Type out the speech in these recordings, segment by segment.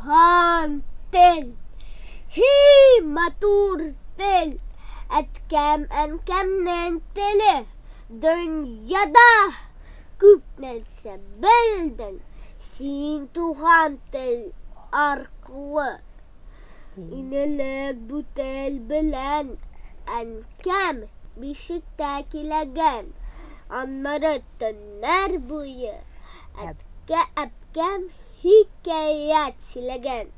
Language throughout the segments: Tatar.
Туган тел, һи, матур тел, Әткәм, әнкәмнең теле. Дөньяда күп нәрсә белдем Син туган тел аркылы. Иң элек бу тел белән Әнкәм бишектә көйләгән, Аннары төннәр буе Әткә, әбкәм хикәят сөйләгән.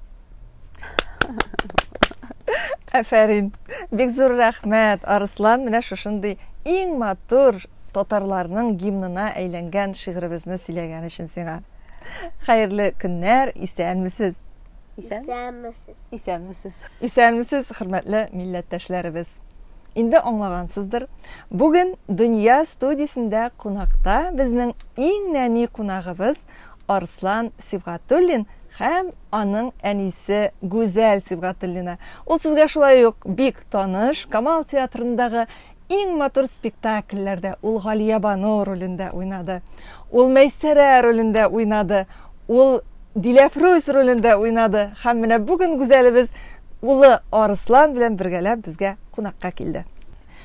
Афәрин! Бик зур рәхмәт, Арыслан, менә шушындый иң матур татарларның гимнына әйләнгән шигыребезне сөйләгән өчен сиңа. Хәерле көннәр, исәнмесез! Исәнмесез. Исәнмесез. Исәнмесез, хөрмәтле милләттәшләребез. Инде аңлагансыздыр, бүген Дөнья студиясендә кунакта безнең иң нәни кунагыбыз Арслан Сибгатуллин һәм аның әнисе Гүзәл Сибгатуллина. Ул сезгә шулай ук бик таныш, Камал театрындагы иң матур спектакльләрдә ул Галиябану ролендә уйнады. Ул Мәйсәрә ролендә уйнады. Ул Диләфрүз ролендә уйнады. Һәм менә бүген Гүзәлебез улы Арыслан белән бергәләп безгә кунакка килде.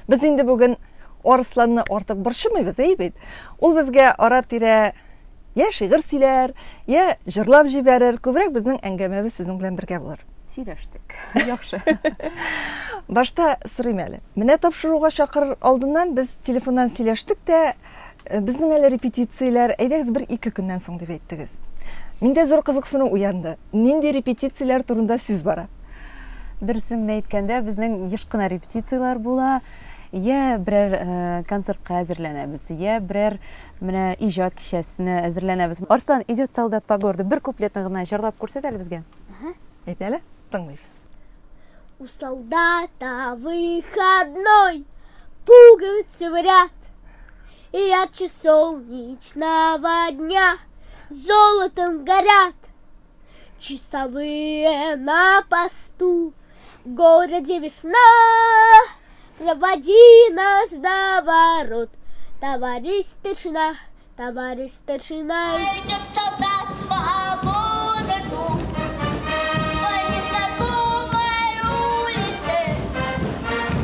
Без инде бүген Арысланны артык борчымыйбыз, әй бит. Ул безгә ара-тирә я шигырь сөйләр, я җырлап җибәрер. Күбрәк безнең әңгәмәбез сезнең белән бергә булыр. Сөйләштек. Яхшы. Башта сорыйм әле. Менә тапшыруга чакырыр алдыннан без телефоннан сөйләштек тә, Э, безнең әле репетицияләр, әйдәгез бер-ике көннән соң дип әйттегез. Миндә зур кызыксыну уянды. Нинди репетицияләр турында сүз бара? Дөресен генә әйткәндә, безнең еш кына репетицияләр була. Я берәр э, концертка әзерләнәбез, я берәр менә иҗат кичәсенә әзерләнәбез. Арслан, идет солдат по городу, бер куплетны гына җырлап күрсәт әле безгә. Әйт әле, тыңлыйбыз. У солдата выходной, пуговицы в ряд, И ярче солнечного дня золотом горят. Часовые на посту, в городе весна, Проводи нас до ворот, товарищ старшина, товарищ старшина. Идет солдат по городу, по незнакомой улице,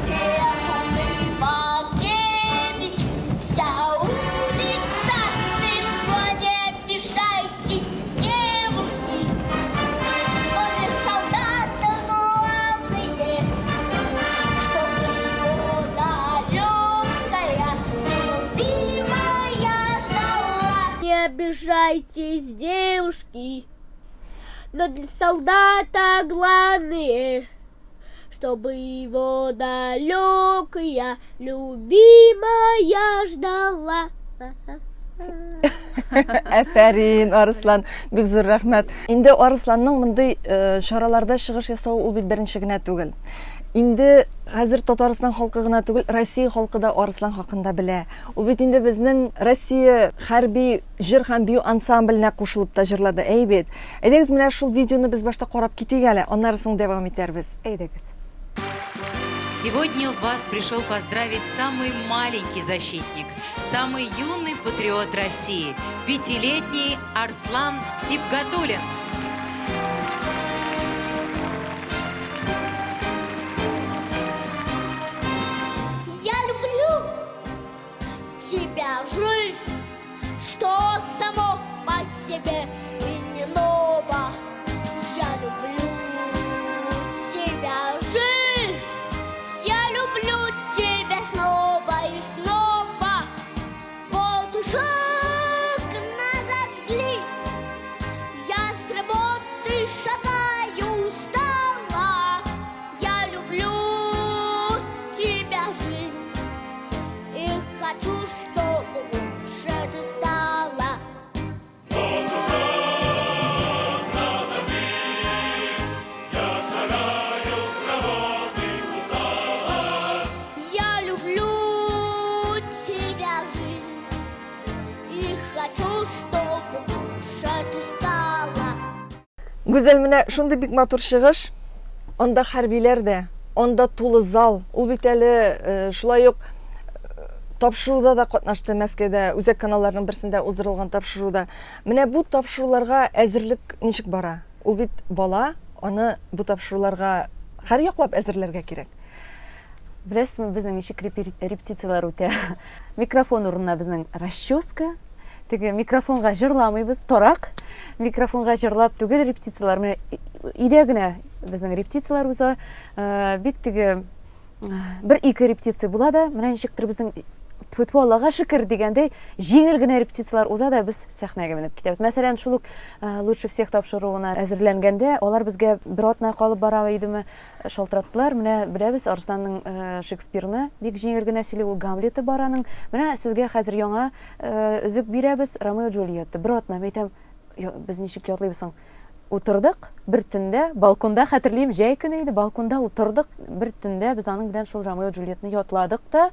Ехали по девять, вся улица цветла, не обижайтесь, девушки, но для солдата главное, чтобы его далекая любимая ждала. Не обижайтесь, девушки, но для солдата главное, чтобы его далекая любимая ждала. Әфәрин, Арыслан, бик зур рәхмәт. Инде Арысланның мондый э, чараларда чыгыш ясавы ул бит беренче генә түгел. Инде хәзер Татарстан халкы гына түгел, Россия халкы да Арыслан хакында белә. Ул бит инде безнең Россия хәрби җыр һәм бию ансамбленә кушылып та җырлады, әй бит. Әйдәгез, менә шул видеоны без башта карап китик әле, аннары соң дәвам итәрбез. Әйдәгез. Сегодня вас пришел поздравить самый маленький защитник, самый юный патриот России, пятилетний Арслан Сибгатуллин. Я люблю тебя, жизнь, что само по себе и не ново. Я люблю тебя, жизнь, я люблю тебя снова и снова. Вот уж окна зажглись, я с работы шагаю устала. Я люблю тебя, жизнь, и хочу, чтобы лучше ты стала. Я люблю тебя, жизнь, и хочу, чтобы лучше ты стала. Гүзәл, менә шундый бик матур чыгыш. Анда хәрбиләр дә, анда тулы зал. Ул бит әле э, шулай ук э, тапшыруда да катнашты Мәскәүдә, үзәк каналларның берсендә уздырылган тапшыруда. Менә бу тапшыруларга әзерлек ничек бара? Ул бит бала, аны бу тапшыруларга һәр яклап әзерләргә кирәк. Беләсезме, безнең ничек репетицияләр үтә? Микрофон урынына безнең расческа. Теге микрофонга җырламыйбыз, тарак. Микрофонга җырлап түгел репетицияләр. Менә өйдә генә безнең репетицияләр уза. Э, бик теге бер-ике репетиция була да, менә ничектер безнең тьфу Аллага шөкер дигәндәй, җиңел генә репетицияләр уза да, без сәхнәгә менеп китәбез. Мәсәлән, шул ук э, Лучше всех тапшыруына әзерләнгәндә, алар безгә бер атна калып бара идеме, шалтыраттылар. Менә беләбез, Арсланның э, Шекспирны бик җиңел генә сөйли, ул Гамлеты бар аның. Менә сезгә хәзер яңа э, өзек бирәбез, Ромео Джульетта. Бер атна, мин әйтәм, без ничек ятлыйбыз соң? Утырдык бер төндә, балконда, хәтерлим, җәй көне иде, балконда утырдык бер төндә, без аның белән шул Ромео Джульеттны ятладык та,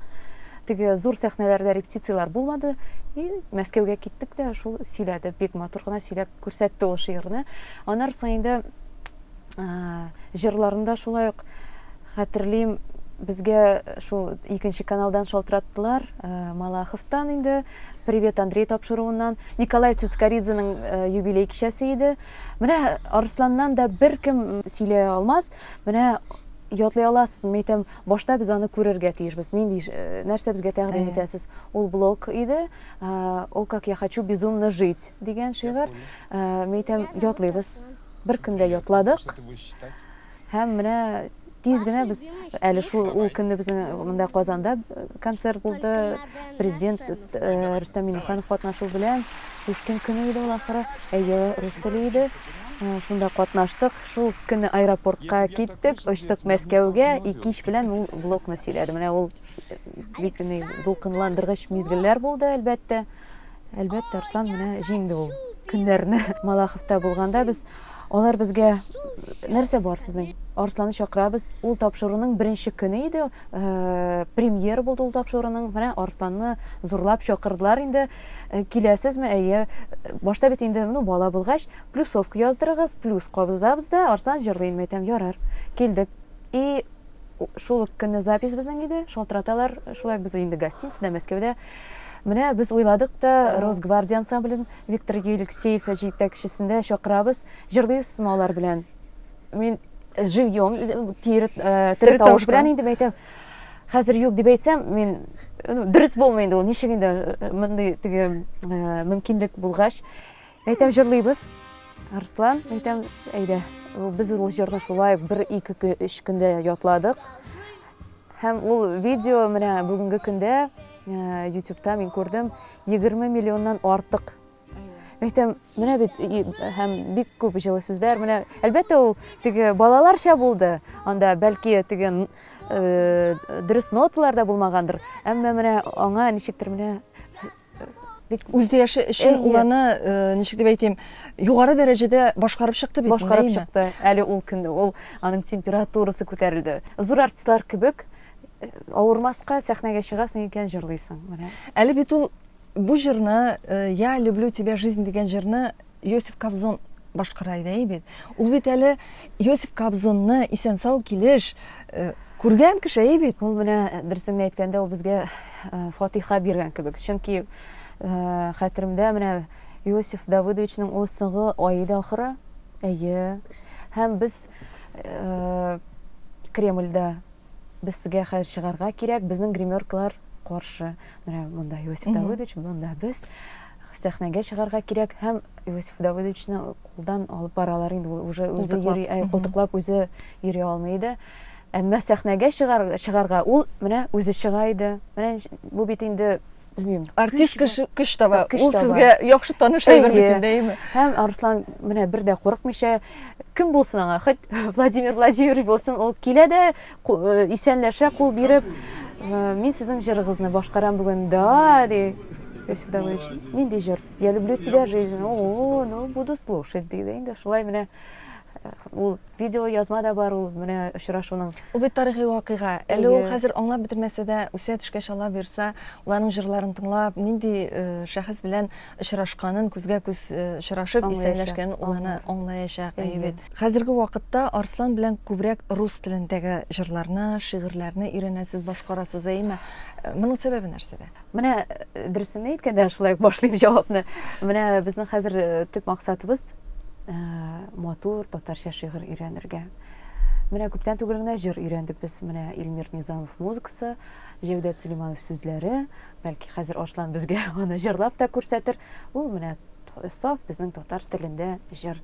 теге зур сәхнәләрдә репетицияләр булмады, и Мәскәүгә киттек тә, шул сөйләде, бик матур гына сөйләп күрсәтте ул шигырьне. Аннан соң инде җырларын да шулай ук хәтерлим, безгә шул икенче каналдан шалтыраттылар, Малаховтан инде, Привет, Андрей тапшыруыннан, Николай Цицкоридзеның юбилей кичәсе иде. Менә Арсланнан да беркем сөйли алмас, менә ятлый аласыз, мин әйтәм, башта без аны күрергә тиешбез. Нинди, нәрсә безгә тәкъдим итәсез? Ул блог иде, О, как я хочу безумно жить дигән шигырь. Мин әйтәм, ятлыйбыз. Бер көндә ятладык. Һәм менә тиз генә без әле шул ул көнне безнең монда Казанда концерт булды. Президент э, Рөстәм Миңнеханов катнашу белән Пушкин көне иде ул ахыры. Әйе, рус теле иде. Э, шунда катнаштык. Шул көнне аэропортка киттек, очтык Мәскәүгә. И кич белән ул блокны сөйләде. Менә ул э, бик дулкынландыргыч мизгелләр булды, әлбәттә. Әлбәттә, Арслан менә җиңде ул көннәрне. Малаховта булганда без алар безгә нәрсә бар сезнең? Арсланны чакырабыз. Ул тапшыруның беренче көне иде. Э, премьера булды ул тапшыруның. Менә Арсланны зурлап чакырдылар инде. Э, киләсезме? Әйе. Башта бит инде, ну, бала булгач, плюсовка яздырыгыз, плюс кабызабыз да, Арслан җырлый инде, әйтәм, ярар. Килдек. И шул ук көнне запись безнең иде, шалтыраталар, шулай без инде гостиницада, Мәскәүдә. Менә без уйладык та, Росгвардия ансамблен Виктор Елексеев җитәкчесендә чакырабыз. Җырлыйсызмы алар белән? Мин живьем, тере, э, тере тавыш белән инде әйтәм. Хәзер юк дип әйтсәм, мин ну, дөрес булмый инде ул. Ничек инде э, мондый теге э, мөмкинлек булгач. Әйтәм, җырлыйбыз. Арслан, әйтәм, әйдә. Без ул җырны шулай ук бер, ике, өч көндә ятладык. Һәм ул видео менә бүгенге көндә э, YouTube'та мин күрдем, 20 миллионнан артык. Әйтәм, менә бит һәм бик күп җылы сүзләр. Менә әлбәттә ул теге балаларча булды. Анда бәлки теге э, дөрес ноталар да булмагандыр. Әмма менә аңа ничектер менә Бик үз яше өчен ул аны, э, ничек дип әйтим, югары дәрәҗәдә башкарып чыкты бит. Башкарып чыкты. Әле ул көнне ул аның температурасы күтәрелде. Зур артистлар кебек э, авырмаска сәхнәгә чыгасың икән, җырлыйсың. Менә. Әле бит ул бу җырны, э, Я люблю тебя, жизнь дигән җырны Иосиф Кобзон башкара иде, әй бит. Ул бит әле Иосиф Кобзонны исән-сау килеш э, күргән кеше, әй бит. Ул менә э, дөресен генә әйткәндә, ул безгә э, фатиха биргән кебек. Чөнки хәтеремдә менә Иосиф Давыдовичның ул соңгы ае да ахыры. Әйе. Һәм без Кремльдә безгә хәзер чыгарга кирәк, безнең гримеркалар каршы. Менә монда Иосиф Давыдович, монда без. Сәхнәгә чыгарга кирәк һәм Иосиф Давыдовичны кулдан алып баралар инде, ул уже үзе йөри, әй, култыклап үзе йөри алмый иде. Әмма сәхнәгә чыгар, чыгарга ул менә үзе чыга иде. Менә бу бит инде белмим. Артист көч, көч таба. Көч ул таба. Сезгә яхшы таныш әйбер бит инде, әйеме? Һәм Арслан менә бер дә курыкмыйча, кем булсын аңа, хоть Владимир Владимирович булсын, ул килә дә э, исәнләшә, кул биреп, э, мин сезнең җырыгызны башкарам бүген, да, ди. Иосиф Давыдович, нинди җыр? Я люблю тебя, жизнь. О, ну, буду слушать, диде инде. Шулай менә э, ул видео язма да бар ул менә очрашуның. Ул бит тарихи вакыйга. Әле ул хәзер аңлап бетермәсә дә, үсә төшкәч Алла боерса, ул аның җырларын тыңлап, нинди э, шәхес белән очрашканын, күзгә-күз э, очрашып, исәнләшкәнен ул аны аңлаячак, әйе бит. Хәзерге вакытта Арслан белән күбрәк рус телендәге җырларны, шигырьләрне өйрәнәсез, башкарасыз, әйеме? Моның сәбәбе нәрсәдә? Менә э, дөресен әйткәндә, шулай ук башлыйм җавапны. Менә безнең хәзер э, төп максатыбыз матур татарча шигырь өйрәнергә. Менә күптән түгел генә җыр өйрәндек без. Менә Илмир Низамов музыкасы, Җәүдәт Сөләйманов сүзләре. Бәлки хәзер Арслан безгә аны җырлап та күрсәтер. Ул менә саф безнең татар телендә җыр.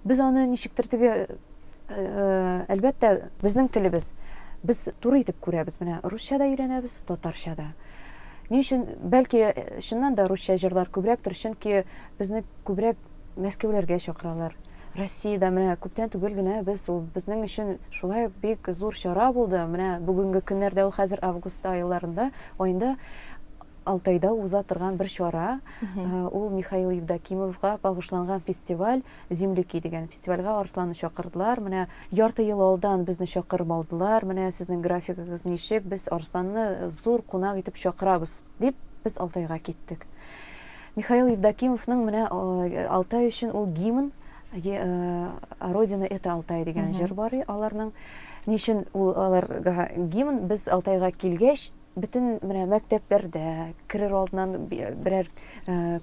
Без аны ничектер теге әлбәттә, безнең телебез. Без туры итеп күрәбез. Менә русча да өйрәнәбез, татарча да. Ни өчен, бәлки, чыннан да русча җырлар күбрәктер, чөнки безне күбрәк Мәскәүләргә чакыралар. Россиядә менә күптән түгел генә без ул безнең өчен шулай ук бик зур чара булды. Менә бүгенге көннәрдә ул хәзер август айларында, аенда Алтайда уза торган бер чара. Ул Михаил Евдокимовга багышланган фестиваль, Земляки дигән фестивальгә Арсланны чакырдылар. Менә ярты ел алдан безне чакырып алдылар. Менә сезнең графигыгыз ничек, без Арсланны зур кунак итеп чакырабыз, дип без Алтайга киттек. Михаил Евдокимовның менә Алтай өчен ул гимн Родина это Алтай дигән җыр бар аларның. Ни өчен ул аларга гимн? Без Алтайга килгәч, бөтен менә мәктәпләрдә керер алдыннан берәр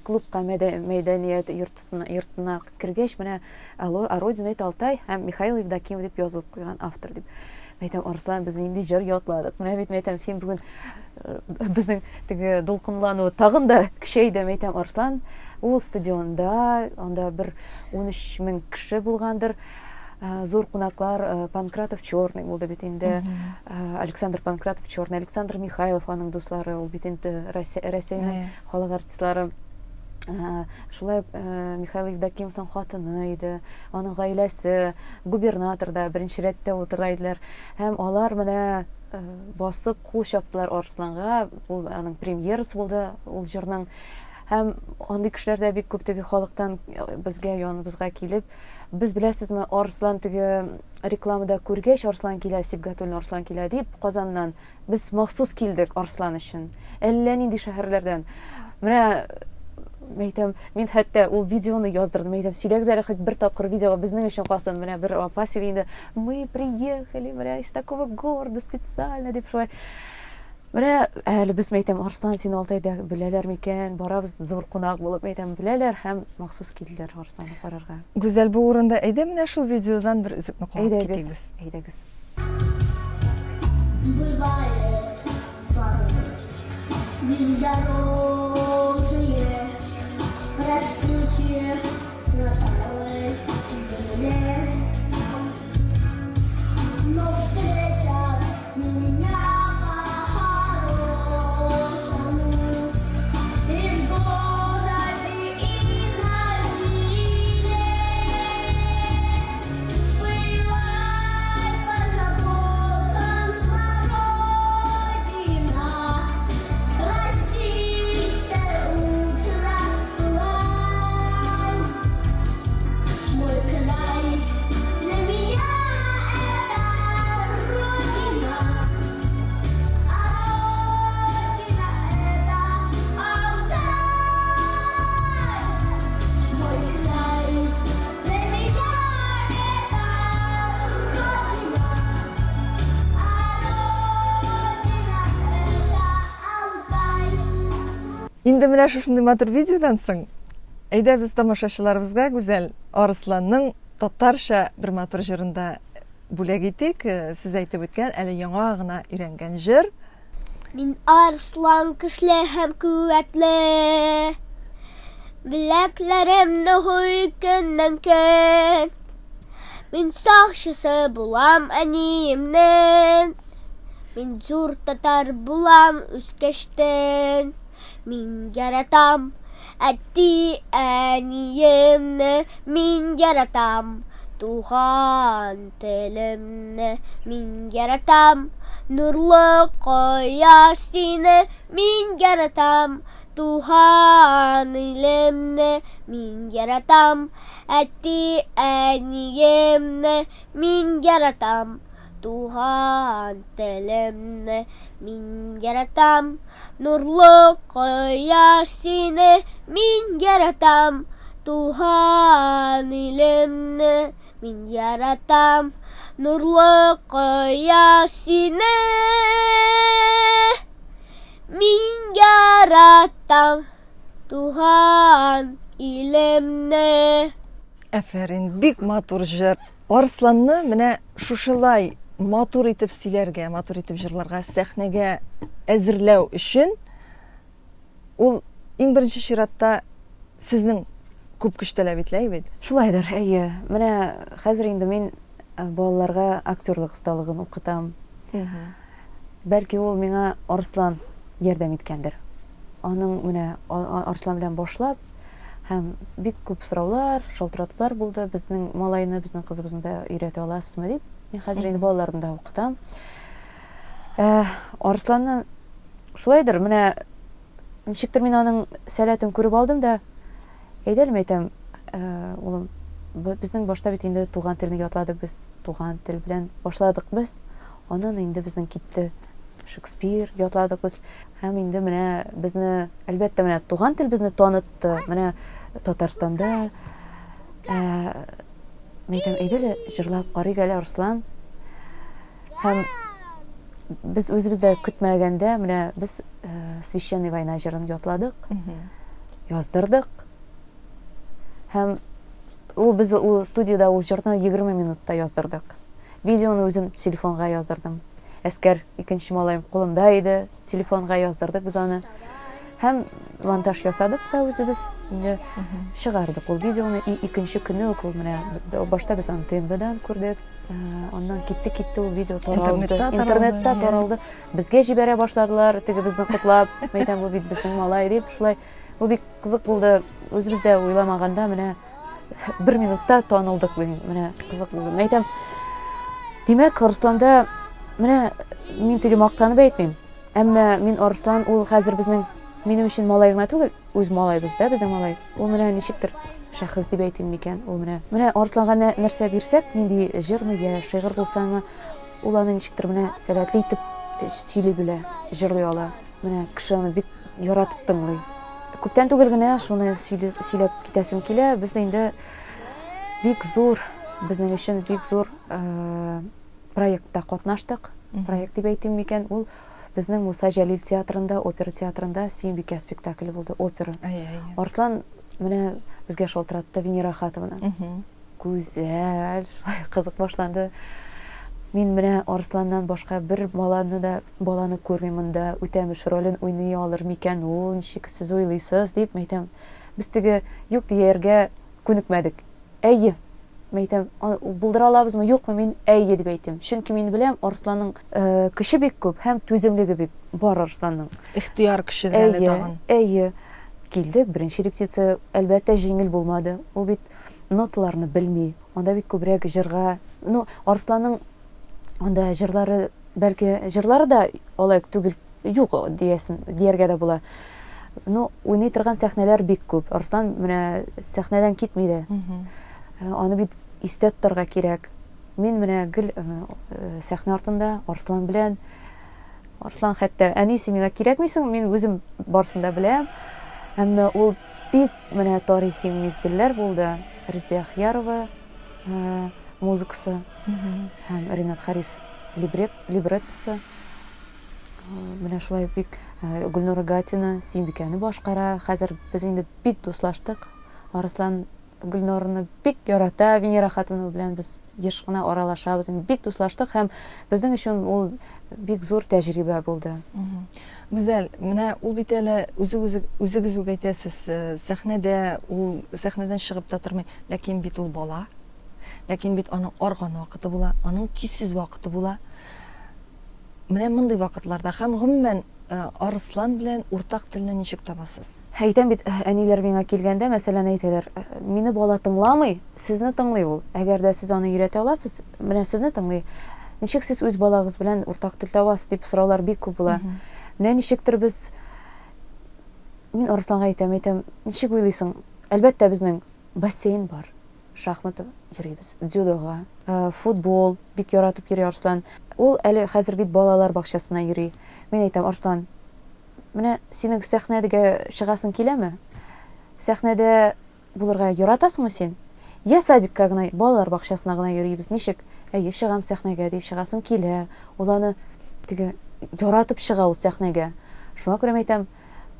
клубка мәдәният йортысына йортына кергәч менә Родина это Алтай һәм Михаил Евдокимов дип язылып куйган автор дип. Мәйтәм, Арслан, без нинди җыр ятладык. Менә бит, мәйтәм, син бүген безнең теге дулкынлану тагын да көчәйде. Мәйтәм, Арслан, ул стадионда, анда бер 13 мең кеше булгандыр. Зур кунаклар Панкратов Черный булды бит инде. Александр Панкратов Черный, Александр Михайлов аның дуслары, ул бит инде Рәсәйнең халык артистлары. Шулай ук Михаил Евдокимовның хатыны иде, аның гаиләсе, губернатор да беренче рәттә утыра иделәр. Һәм алар менә басып кул чаптылар Арсланга. Ул аның премьерасы булды ул җырның. Һәм андый кешеләр дә бик күп теге халыктан безгә яныбызга килеп, без беләсезме, Арслан теге рекламада күргәч, Арслан килә, Сибгатуллин Арслан килә дип, Казаннан без махсус килдек Арслан өчен. Әллә нинди шәһәрләрдән. Менә мәйтәм, мин хәтта ул видеоны яздырдым. Мәйтәм, сөйләгез әле хоть бер тапкыр видеога безнең өчен калсын. Менә бер апа сөйли инде, мы приехали, менә из такого города специально дип шулай. Менә әле без мәйтәм, Арслан, син Алтайда беләләр микән? Барабыз зур кунак булып, мәйтәм, беләләр һәм махсус килделәр Арсланны карарга. Гүзәл, бу урында әйдә менә шул видеодан бер өзекне карап Әйдәгез, китик без. Әйдәгез. Бывает порой бездорожье, распутье на талой земле. Но встретят меня по-хорошему и в городе, и на земле. Пылай по задворкам смородина, Российское утро, пылай. Мой край для меня это Родина, а Родина это Алтай. Мой край для меня это Родина, а Родина это Алтай. Инде менә шушындый матур видеодан соң, әйдә без тамашачыларыбызга Гүзәл Арысланның татарча бер матур җырын да бүләк итик. Сез әйтеп үткән, әле яңа гына өйрәнгән җыр. Мин арыслан көчле һәм куәтле. Беләкләрем ныгый көннән-көн. Мин сакчысы булам әниемнең. Мин зур татар булам үскәчтен. Мин яратам әти-әниемне, мин яратам туган телемне, мин яратам нурлы кояш сине, мин яратам туган илемне, мин яратам әти-әниемне, мин яратам туган телемне, мин яратам нурлы кояш сине, мин яратам туган илемне, мин яратам нурлы кояш сине, мин яратам туган илемне. Әфәрин, бик матур җыр. Арсланны менә шушылай матур итеп сөйләргә, матур итеп җырларга, сәхнәгә әзерләү өчен ул иң беренче чиратта сезнең күп көч таләп ителә бит. Шулайдыр, әйе. Менә хәзер инде мин э, балаларга актерлык осталыгын укытам. Бәлки ул миңа Арслан ярдәм иткәндер. Аның менә Арслан белән башлап һәм бик күп сораулар, шалтыратулар булды. Безнең малайны, безнең кызыбызны да өйрәтә аласызмы дип. Мин хәзер инде балаларны да укытам. Э, Арсланны шулайдыр, менә ничектер мин аның сәләтен күреп алдым да, әйдә әле, әйтәм, э, улым, безнең башта бит инде туган телне ятладык без, туган тел белән башладык без. Аннан инде безнең китте Шекспир ятладык без. Һәм инде менә безне, әлбәттә, менә туган тел безне танытты. Менә Татарстанда ә, мин әйтәм, әйдә әле җырлап карыйк әле, Арслан. Һәм без үзебез дә көтмәгәндә менә без ә, Священная война җырын ятладык, яздырдык. Һәм ул без ул студиядә ул җырны 20 минутта яздырдык. Видеоны үзем телефонга яздырдым. Әскәр, икенче малаем кулымда иде, телефонга яздырдык без аны. Һәм монтаж ясадык та үзебез. Инде чыгардык ул видеоны. И икенче көне үк ул менә башта без аны ТНВдан күрдек. Э, аннан китте китте ул видео таралды. Интернетта таралды. Безгә җибәрә башладылар, теге безне котлап, мәйтәм бу бит безнең малай дип, шулай. Бу бик кызык булды. Үзебез дә уйламаганда менә бер минутта танылдык бүген. Менә кызык булды. Мен әйтәм, димәк, Арсланда менә мин теге мактанып әйтмим. Әмма мин Арслан ул хәзер безнең минем өчен малай гына түгел, үз малайбыз да, безнең малай. Ул менә ничектер шәхес дип әйтим микән, ул менә. Менә Арсланга нәрсә бирсәк, нинди җырмы я шигырь булсамы, ул аны ничектер менә сәләтле итеп сөйли белә, җырлый ала. Менә кеше аны бик яратып тыңлый. Күптән түгел генә шуны сөйләп китәсем килә. Без инде бик зур, безнең өчен бик зур э, проектта катнаштык. Проект дип әйтим микән, ул безнең Муса Җәлил театрында, опера театрында Сөембикә спектакле булды, опера. Арслан менә безгә шалтыратты Венера Хатовна. Гүзәл, шулай кызык башланды. Мин менә Арсланнан башка бер баланы да баланы күрмим монда. Үтәмеш ролен уйный алыр микән ул, ничек сез уйлыйсыз, дип мәйтәм. Без теге юк дияргә күнекмәдек. Әйе, мәйтәм, булдыра алабызмы, юкмы, мин әйе дип әйтәм. Чөнки мин беләм, Арсланның э, көче бик күп һәм түземлеге бик бар Арсланның. Ихтыяр көче дә әле тагын. Әйе. Килдек, беренче репетиция, әлбәттә, җиңел булмады. Ул бит ноталарны белми. Анда бит күбрәк җырга, ну, Арсланның анда җырлары, бәлки җырлары да алай түгел, юк диясем, дияргә дә була. Ну, уйный торган сәхнәләр бик күп. Арслан менә сәхнәдән китми дә. Э, аны бит истә тотарга кирәк. Мин менә гел э, э, сәхнә артында Арслан белән Арслан хәтта әни син миңа кирәкмисең, мин үзем барысын да беләм. Әмма ул бик менә тарихи мизгелләр булды. Резеда Әхиярова э, музыкасы һәм Ренат Харис либрет, либреттосы. Э, менә шулай бик э, Гөлнура Гатина Сөембикәне башкара. Хәзер без инде бик дуслаштык. Арыслан Гөлнурны бик ярата, Венера Хатымова белән без еш кына аралашабыз, бик дуслаштык һәм безнең өчен ул бик зур тәҗрибә булды. Гүзәл, менә ул бит әле үзегез үзегез үк әйтәсез, э, сәхнәдә ул сәхнәдән чыгып та тормый, ләкин бит ул бала. Ләкин бит аның арган вакыты була, аның көйсез вакыты була. Менә мондый вакытларда һәм гомумән э, Арыслан белән уртак телне ничек табасыз? Әйтәм бит, әниләр миңа килгәндә, мәсәлән, әйтәләр, мине бала тыңламый, сезне тыңлый ул. Әгәр дә сез аны өйрәтә аласыз, менә сезне тыңлый. Ничек сез үз балагыз белән уртак тел табасыз дип сораулар бик күп була. Менә ничектер без Мин Арысланга әйтәм, әйтәм, ничек уйлыйсың? Әлбәттә, безнең бассейн бар, шахмат йөрибез, дзюдога, э, футбол бик яратып йөри Арслан. Ул әле хәзер бит балалар бакчасына йөри. Мин әйтәм, Арслан, Менә синең сәхнәгә чыгасың киләме? Сәхнәдә булырга яратасыңмы син? Я садикка гына, балалар бакчасына гына йөрибез. Ничек? Әйе, чыгам сәхнәгә, ди, чыгасым килә. Ул аны теге яратып чыга ул сәхнәгә. Шуңа күрә мин әйтәм,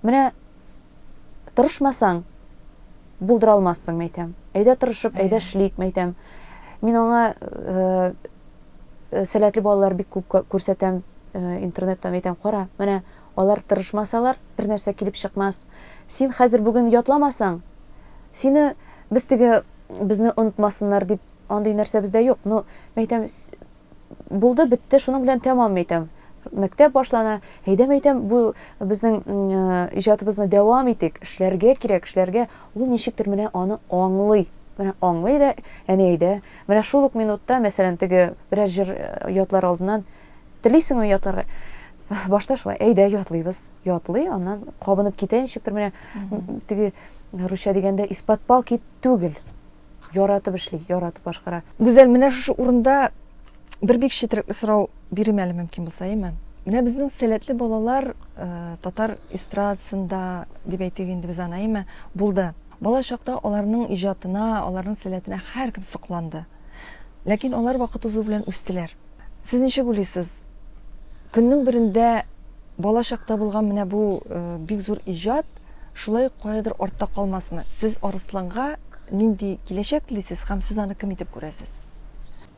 менә тырышмасаң, булдыра алмассың, мәйтәм. Әйдә тырышып, әйдә эшлик, мәйтәм. Мин аңа э, э, сәләтле балалар бик күп күрсәтәм э, интернеттан, әйтәм, кара, менә алар тырышмасалар, бер нәрсә килеп чыкмас. Син хәзер бүген ятламасаң, сине без теге безне онытмасыннар дип андый нәрсә бездә юк. Но, мәйтәм, булды, бетте, шуның белән тәмам, мәйтәм. Мәктәп башлана, әйдә, мәйтәм, бу безнең иҗатыбызны дәвам итик, эшләргә кирәк, эшләргә. Ул ничектер менә аны аңлый. Менә аңлый да, әни әйдә. Менә шул ук минутта, мәсәлән, теге берәр җыр ятлар алдыннан, телисеңме ятларга? Башта шулай, әйдә, ятлыйбыз. Ятлый, аннан кабынып китә ничектер менә теге русча дигәндә из-под палки түгел. Яратып эшли, яратып башкара. Гүзәл, менә шушы урында бер бик четерекле сорау бирим әле мөмкин булса, әйеме? Менә безнең сәләтле балалар э, татар эстрадасында дип әйтик инде без аны, әйеме, булды. Бала чакта аларның иҗатына, аларның сәләтенә һәркем сокланды. Ләкин алар вакыт узу белән үстеләр. Сез ничек уйлыйсыз? Көннең берендә бала чакта булган менә бу э, бик зур иҗат шулай ук каядыр артта калмасмы? Сез Арысланга нинди киләчәк телисез һәм сез аны кем итеп күрәсез?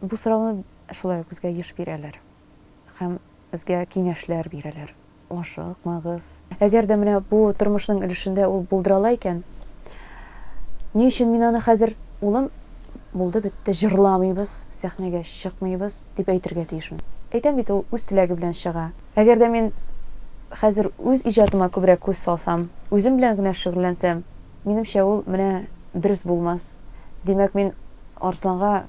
Бу сорауны шулай ук безгә еш бирәләр һәм безгә киңәшләр бирәләр. Ашыкмагыз. Әгәр дә менә бу тормышның өлешендә ул булдыра ала икән, ни өчен мин аны хәзер, улым, булды, бетте, җырламыйбыз, сәхнәгә чыкмыйбыз, дип әйтергә тиешмен? Әйтәм бит, ул үз теләге белән чыга. Әгәр дә мин хәзер үз иҗатыма күбрәк күз салсам, үзем белән генә шөгыльләнсәм, минемчә, ул менә дөрес булмас. Димәк, мин Арсланга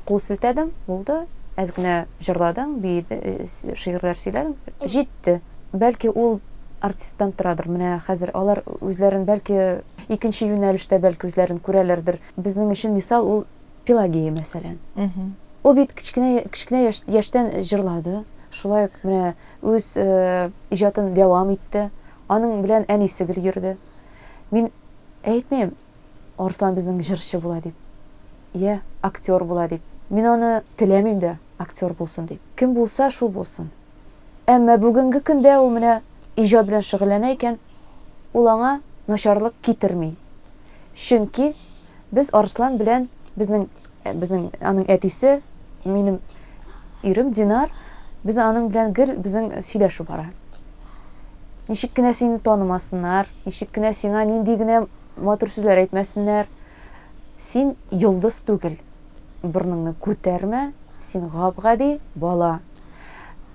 кул селтәдем, булды, әз генә җырладың, биеде, шигырьләр сөйләдең, җитте. Бәлки ул артисттан торадыр. Менә хәзер алар үзләрен бәлки икенче юнәлештә бәлки үзләрен күрәләрдер. Безнең өчен мисал ул Пелагея, мәсәлән. Ул бит кечкенә кечкенә яшьтән җырлады. Шулай ук менә үз иҗатын дәвам итте. Аның белән әнисе гел йөрде. Мин әйтмим, Арслан безнең җырчы була дип, йә актер була дип. Мин аны теләмим дә актер булсын дип. Кем булса, шул булсын. Әмма бүгенге көндә ул менә иҗат белән шөгыльләнә икән, ул аңа начарлык китерми. Чөнки без Арслан белән безнең безнең аның әтисе, минем ирем Динар, без аның белән гел безнең сөйләшү бара. Ничек кенә сине танымасыннар, ничек кенә сиңа нинди генә матур сүзләр әйтмәсеннәр, син йолдыз түгел. Борыныңны күтәрмә, син гап-гади бала.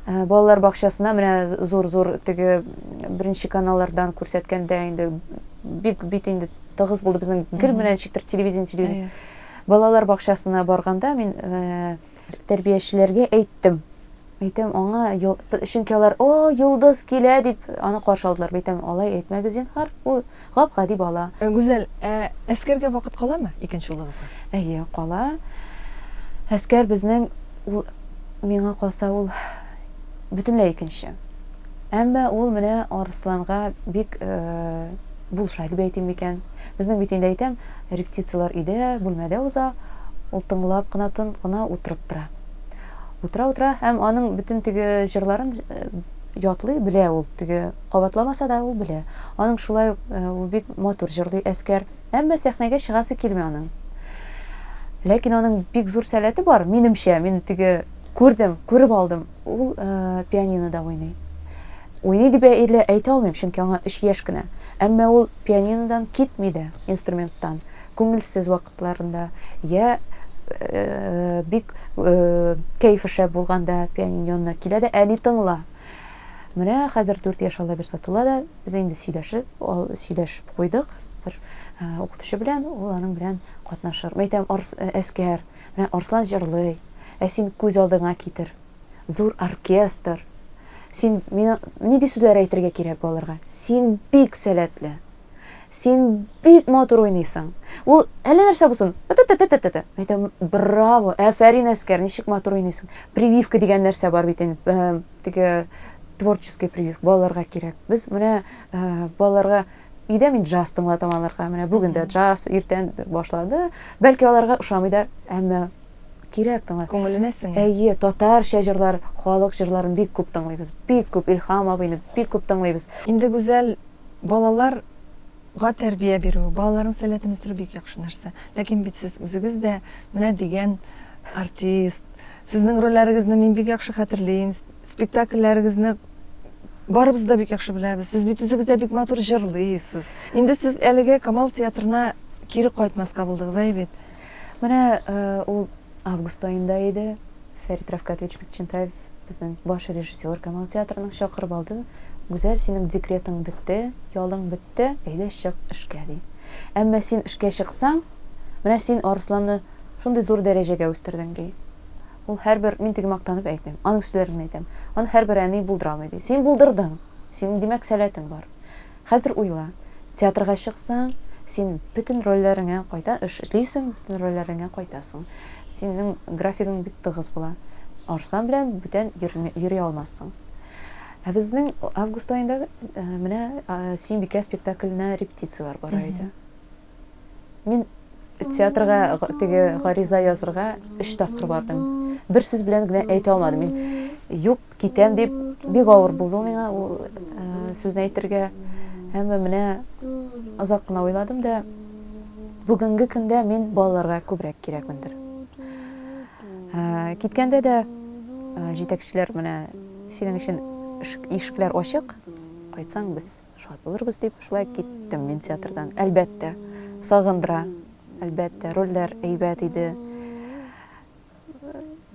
Э, балалар бакчасына менә зур-зур теге беренче каналлардан күрсәткәндә инде бик бит инде тыгыз булды безнең гел менә ничектер телевидение телевидение. Балалар бакчасына барганда мин э, тәрбиячеләргә әйттем. Әйтәм, аңа, чөнки алар, о, йолдыз килә дип аны каршы алдылар. Әйтәм, алай әйтмәгез, зинһар, ул гап-гади бала. Э, Гүзәл, ә Әскәргә вакыт каламы икенче улыгызга? Әйе, кала. Әскәр безнең, ул, миңа калса, ул бөтенләй икенче. Әмма ул менә Арысланга бик э, булыша дип әйтим микән. Безнең бит инде әйтәм, репетицияләр өйдә, бүлмәдә уза, ул тыңлап кына, тын гына утырып тора. Утыра-утыра һәм аның бөтен теге җырларын э, ятлый, белә ул. Теге кабатламаса да ул белә. Аның шулай ук э, ул бик матур җырлый Әскәр. Әмма сәхнәгә чыгасы килми аның. Ләкин аның бик зур сәләте бар, минемчә, мин теге күрдем, күреп алдым. Ул э, пианинода уйный. Уйный дип әле әйтә алмыйм, чөнки аңа 3 яшь кенә. Әмма ул пианинодан китми дә, инструменттан. Күңелсез вакытларында, я э, бик э, кәефе шәп булганда пианино янына килә дә, әни тыңла. Менә хәзер 4 яшь Алла бирса тула да, без инде сөйләшеп, сөйләшеп куйдык бер э, укытучы белән, ул аның белән катнашыр. Мәйтәм, Әскәр, менә Арслан җырлый, ә син күз алдыңа китер. Зур оркестр. Син миңа нинди сүзләр әйтергә кирәк балаларга? Син бик сәләтле. Син бик матур уйныйсың. Ул әллә нәрсә булсын. Тә-тә-тә-тә-тә. Әйтәм, браво, афәрин, Әскәр, ничек матур уйныйсың. Прививка дигән нәрсә бар бит инде. Э, теге творческий прививка балаларга кирәк. Без менә э, балаларга өйдә мин джаз тыңлатам аларга. Менә бүген дә джаз иртән башлады. Бәлки аларга ошамый да, әмма кирәк тыңлар. Күңеленә сеңә. Әйе, татарча җырлар, халык җырларын бик күп тыңлыйбыз. Бик күп Илһам абыйны бик күп тыңлыйбыз. Инде Гүзәл, балалар Балага тәрбия бирү, балаларның сәләтен үстерү бик яхшы нәрсә. Ләкин бит сез үзегез дә менә дигән артист. Сезнең рольләрегезне мин бик яхшы хәтерлим. Спектакльләрегезне барыбыз да бик яхшы беләбез. Сез бит үзегез дә бик матур җырлыйсыз. Инде сез әлегә Камал театрына кире кайтмаска булдыгыз, әй бит? Менә ул август аенда иде. Фәрит Рафкатович Бикчәнтаев, безнең баш режиссер Камал театрының чакырып алды. Гүзәл, синең декретың бетте, ялың бетте, әйдә чык эшкә, ди. Әмма син эшкә чыксаң, менә син Арысланны шундый зур дәрәҗәгә үстердең, ди. Ул һәрбер, мин теге мактанып әйтмим, аның сүзләрен генә әйтәм. Аны һәрбер әни булдыра алмый, ди. Син булдырдың, синең, димәк, сәләтең бар. Хәзер уйла, театрга чыксаң, син бөтен рольләреңә кайта, эшлисең, бөтен рольләреңә кайтасың. Синең графигың бик тыгыз була. Арслан белән бүтән йөри алмассың. Ә безнең август аенда э, менә э, Сөембикә спектакленә репетицияләр бара иде. Мин театрга теге гариза язырга өч тапкыр бардым. Бер сүз белән генә әйтә алмадым. Мин юк, китәм дип бик авыр булды ул миңа ул э, сүзне әйтергә. Әмма менә озак кына уйладым да, бүгенге көндә мин балаларга күбрәк кирәкмендер. Э, киткәндә дә э, җитәкчеләр менә синең өчен ишекләр ачык, кайтсаң без Шат булырбыз дип, шулай киттем мин театрдан. Әлбәттә, сагындыра. Әлбәттә, рольләр әйбәт иде.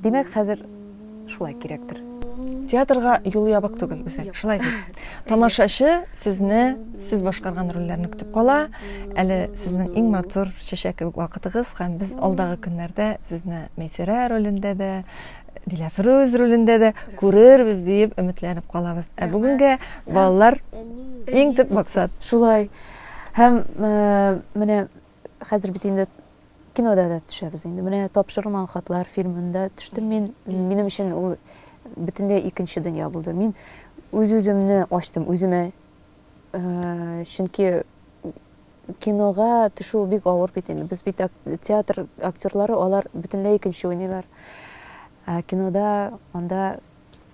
Димәк, хәзер шулай кирәктер. Театрга юл ябык түгел, Гүзәл, шулай бит. Тамашачы сезне, сез башкарган рольләрне көтеп кала. Әле сезнең иң матур чәчәк кебек вакытыгыз һәм без алдагы көннәрдә сезне Мәйсәрә ролендә дә, Диләфрүз ролендә дә күрербез диеп өметләнеп калабыз. Ә бүгенгә балалар иң төп максат. Шулай. Һәм э, менә хәзер бит инде кинода да төшәбез инде. Менә Тапшырылмаган хатлар фильмында төштем мин. Минем өчен ул бөтенләй икенче дөнья булды. Мин үз-үземне ачтым үземә. Э, чөнки Кинога төшү ул бик авыр бит инде. Без бит театр актерлары, алар бөтенләй икенче уйныйлар. Ә кинода анда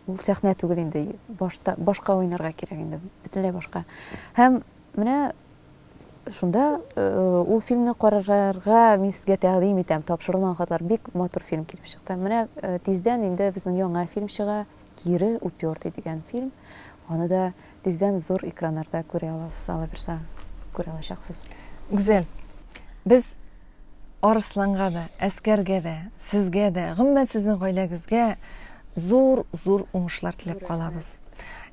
ул сәхнә түгел инде, башта башка уйнарга кирәк инде, бөтенләй башка. Һәм менә шунда э, ул фильмны карарга мин сезгә тәкъдим итәм. Тапшырылмаган хатлар бик матур фильм килеп чыкты. Менә э, тиздән инде безнең яңа фильм чыга, Кире упертый дигән фильм. Аны да Тиздән зур экраннарда күрә аласыз, алабирса, күрә алачаксыз. Гүзәл, без Арысланга да, Әскәргә дә, сезгә дә, гомумән сезнең гаиләгезгә зур-зур уңышлар теләп калабыз.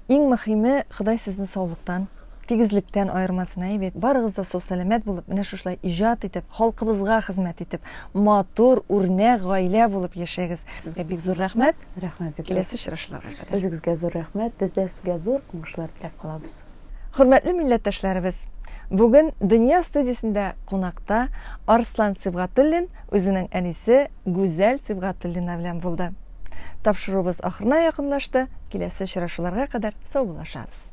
Иң мөһиме, Ходай сезне саулыктан, тигезлектән аермасын, әй бит. Барыгыз да сау-сәламәт булып, менә шушылай иҗат итеп, халкыбызга хезмәт итеп, матур, үрнәк гаилә булып яшәгез. Сезгә бик зур рәхмәт. Рәхмәт бик зур. Киләсе очрашуларга кадәр. Үзегезгә зур рәхмәт. Без дә сезгә зур уңышлар теләп калабыз. Хөрмәтле милләттәшләребез! Бүген Дөнья студиясендә кунакта Арслан Сибгатуллин үзенең әнисе Гүзәл Сибгатуллина белән булды. Тапшыруыбыз ахырына якынлашты, киләсе очрашуларга кадәр саубуллашабыз.